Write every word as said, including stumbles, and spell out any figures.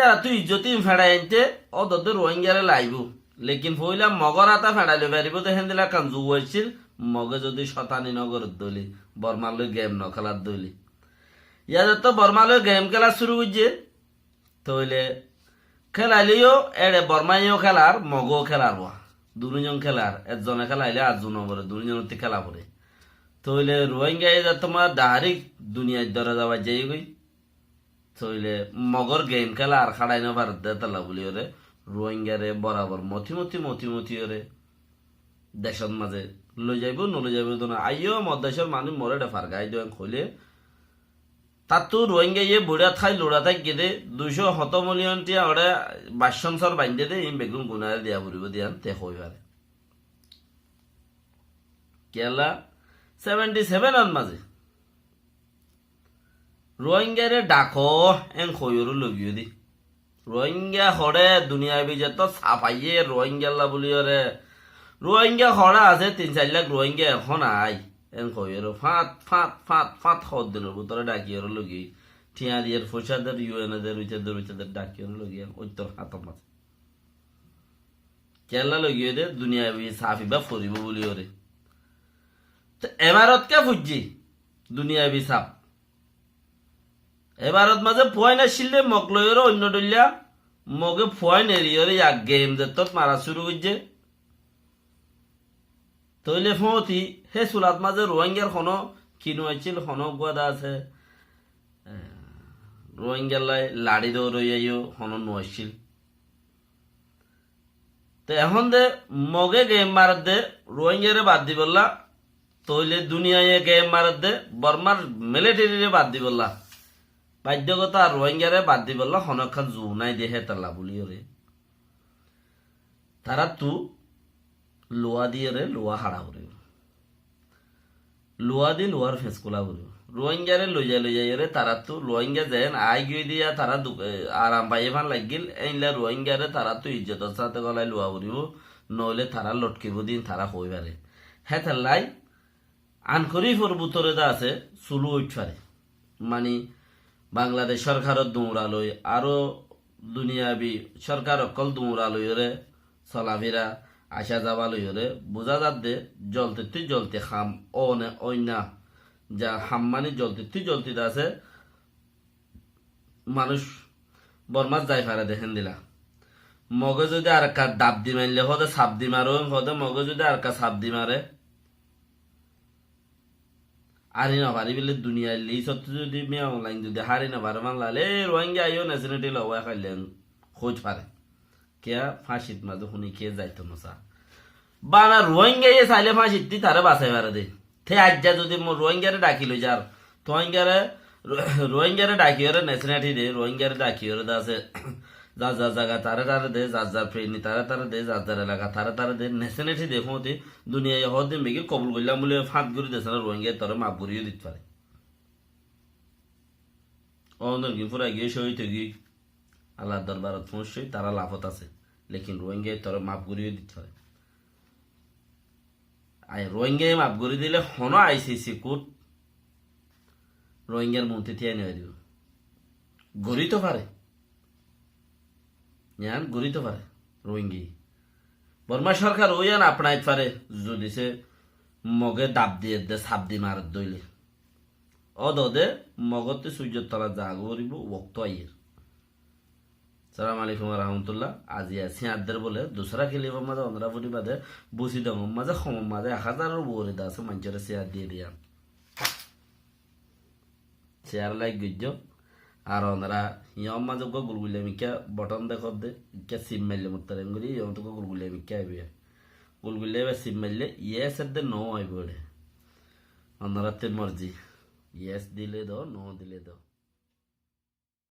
Tattú ijjot ín feçai ainte ódodde Ruáingaré laibóu. Lekin foóila Mogor áta feçai loi faribóu de héndilla ekkán zug accíl, Moge zodi cótani no goredde óile, Bormar loi geim no kéladde óile. Yádettú Bormar loi geim kéla cúru goijjé, tóile kélailé yó éçe Bormaye yó kélar, Moge yó kélar bá. Duní zon kélar, ezzone kélailé ar zon no foré, duní zonottú kéla foré. Tóile Ruáingaye zettó ma dahárik duniyair dore zabar zaiyé goi. Tóile Mogor geim kéla ar háçai no faredde hétolla bóliyoré Ruáingaré borabor moti moti moti motiyoré decót mazé loi zaibóu, no loi zaibóu de no. Aiyó, mor decór manúic moré de fargai do en hoilé, tattú Ruáingaye buçá thái luçá táikke de, duicó hotó miliyon tiya oré baccón sór baindé de, ín beggún gunáre diya foribóu de yían te hoi faré. Kiyólla, seventy seven ot mazé Ruáingaré dhakó en hoiyóre logiyó de. Ruáinga hoçé duniyai bizettó safaiyé Ruáingalla bóliyoré. Ruáinga hoçé asé tin sair lak Ruáinga ehón ai. En hoiyóre fát, fát, fát, fát hoddinor bútore dhakiyóre logiyé. Thiañ diyer, foicá der, U N der, uite der, uite der, dhakiyóre logiyé. Óittor hátor mazé. Kiyólla logiyé de duniyai bi saf ibá foribóu bóliyoré. Te ebarot ke fuijjé? Duniyai bi saf. Ebarot mazé fuain accíl de Mog loiyóre oinno dhoilla, Moge fuain eriyóre yak geim zettót mara cúru goijjé. Tóile foóñti hé sulat mazé Ruáingar honó kinu accíl, honó uggúa de asé, e, Ruáingallái laçí douraiya yó honó no accíl. Te ehón de Moge geim maredde Ruáingaré bad dibolla, tóile duniyaiye geim maredde Bormar militherire bad dibolla. Baiddókota ar Ruáingaré bad dibolla honó ekkán zug nái de hétolla bóliyoré. Taráttu luwa diyére luwa háça foribóu. Luwa di luwar feñs kúla foribóu. Ruáingaré loizai loizaiyóre taráttu Ruáinga zeén aáigiyói de yá tará duk-, e, aram faiyé fán laiggíl, éilla Ruáingaré taráttu ijjotor sáñte gólai luwa foribóu, noóile tará lotkibóu de ín tará hoói faré. Hétollái Ankorifór bútore de asé, sulu óit fare. Mani, Bangladec sórkaror duñra loi, aró duniyabi sórkar ókkol duñra loiyóre, solafira, acá zaba loiyóre, buzá zadde, zoltittú zolti ham, one, oinna, za ham mani zoltittú zolti de asé, manúic Bormát zai fare de héndilla. Moge zodi arekka dab di maille hoóde sab di maro, hoóde Moge zodi arekka sab di mare, Hári no fari bóle duniyai list ot zodi Min Aung Hlaing zodi hári no fare fán laile, e Rohingya aiyó nationality lowa háille hoit fare. Kiyá fáñcit mazé hone kiyé zaito no sa. Bana Rohingya ye saile fáñcit di taré basai fare de. Te aijja zodi mo Rohingya re dhaki loi zar, Rohingya re, Rohingya re dhaki ore nationality de, Rohingya re dhaki ore de asé. Zar zar zaga taré taré de, zar zar preni taré taré de, zar zar elaka taré taré de, nationality de fúñti duniyai hoddin begi kobul goillám buli fáñt gorí de sá na, Rohingya ye toré maf gorí yó dit fare. Ónor gin fura giyé, cóhid ói giyé, Allar dorbarot fóñsoi, tará lafot asé. Lekin Rohingya ye toré maf gorí yó dit fare. Ai Rohingya ye maf gorí dile hono I C C court Rohingyar muúntu tiyai no faribo. Gorí to fare. Yián gorí to fare Rohingya ye. Borma sorkar óiyan apnait fare, zodi se Moge dab diyedde, sab di maredde óile. Ódode Mogottú suijjor tolat zagói foribo, wokto aiyér. Assalamu alaikum wa rahmatullah. Aziya siyar der bóle dusra kilifor mazé onora fúniba de, Busidongor mazé, Homor mazé ek házaror uore de asé maincóre siyar diye de yián. Siyar laik goijjó. Ar onora yián mazé uggwá gulgulla mikká bothon dekór de, ikká sim maille mottor engori, yián uggwá gulgulla mikká aibo. Gulgulla ibá sim maille yes edde no aibo ere. Onorattú morzi. Yes dile do, no dile do.